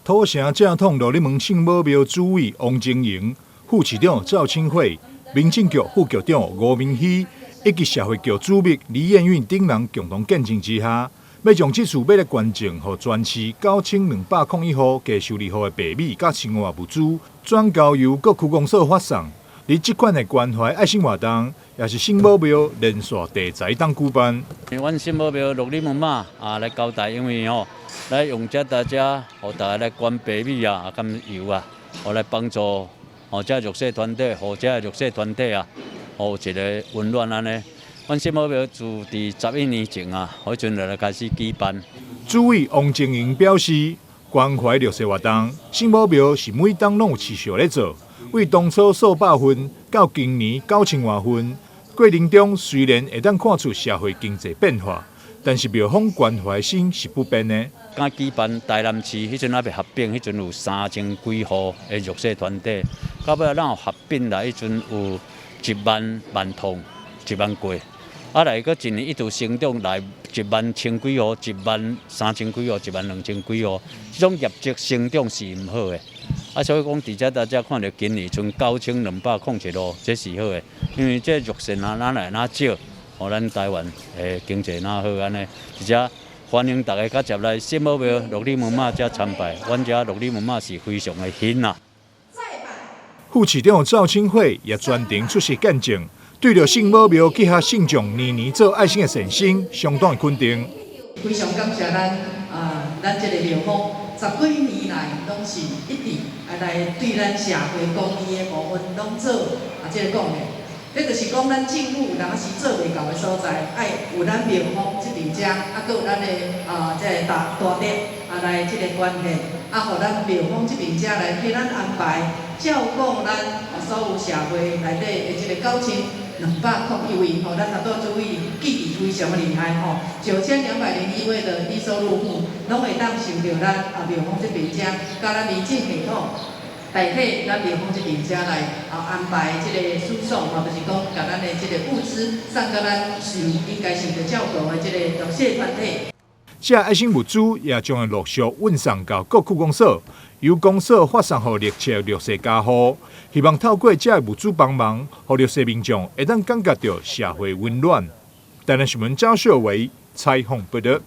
土城正統鹿日門聖母廟主委王晶瑩、副市長趙清慧、民政局副局長吳明熙以及社會局主秘李艷韻等人共同見證之下，欲將這次欲來捐贈予全市9201戶低收入戶的白米佮生活物資，轉交由各區公所發送。而這款的關懷愛心活動，也是聖母廟連續第十冬舉辦。阮聖母廟鹿日門媽啊來交代，因為吼來用遮大家，予大家來捐白米啊，佮油啊，予來幫助予遮弱勢團體，予遮弱勢團體啊，予一个溫暖按呢。阮聖母廟自佇11年前啊，彼陣就來開始舉辦。主委王晶瑩表示，關懷弱勢活動，聖母廟是每冬攏有持續咧做。為當初數百份到今年9000外份，過程中雖然會當看出社會經濟變化，但是廟方關懷心是不變的。剛舉辦台南市彼陣猶未合併，彼陣有3000幾戶的弱勢團體，到尾咱有合併來，彼陣有1萬萬桶，1萬過。啊來閣一年一度成長來1萬1000幾戶，1萬3000幾戶，1萬2000幾戶，這種業績成長是毋好的。啊，所以講，佇遮大家看著今年賰9201戶，這是好的，因為這弱勢若哪來哪少，予咱台灣的經濟若好按呢，而且歡迎大家較捷來聖母廟鹿日門媽遮參拜，阮遮鹿日門媽是非常的興啊。副市長趙清慧也專程出席見證，對著聖母廟旗下信眾年年做愛心的善心，相當的肯定。非常感謝咱啊，咱這个廟方十幾年來攏是一直啊來對咱社會公益的部分攏做啊這个貢獻。這就是講，咱政府有當時做袂到的所在，愛有咱廟方這邊遮，啊，閣有咱的啊這个大大德啊來這个關係，啊，予咱廟方這邊遮來替咱安排照顧咱啊所有社會內底的這个9201位吼，咱頭拄主委記憶非常的厲害吼，9201位的低收入戶，攏會當受著咱啊廟方這邊遮，佮咱民政系統代替咱廟方這邊遮來啊安排這个輸送吼，就是講共咱的這个物資送到咱受應該受著照顧的這个弱勢團體。這愛心物資也將會陸續運送到各區公所，由公所發送予6尺弱勢家戶，希望透過這物資幫忙，予弱勢民眾會當感覺著社會溫暖。台南新聞張秀維採訪報導。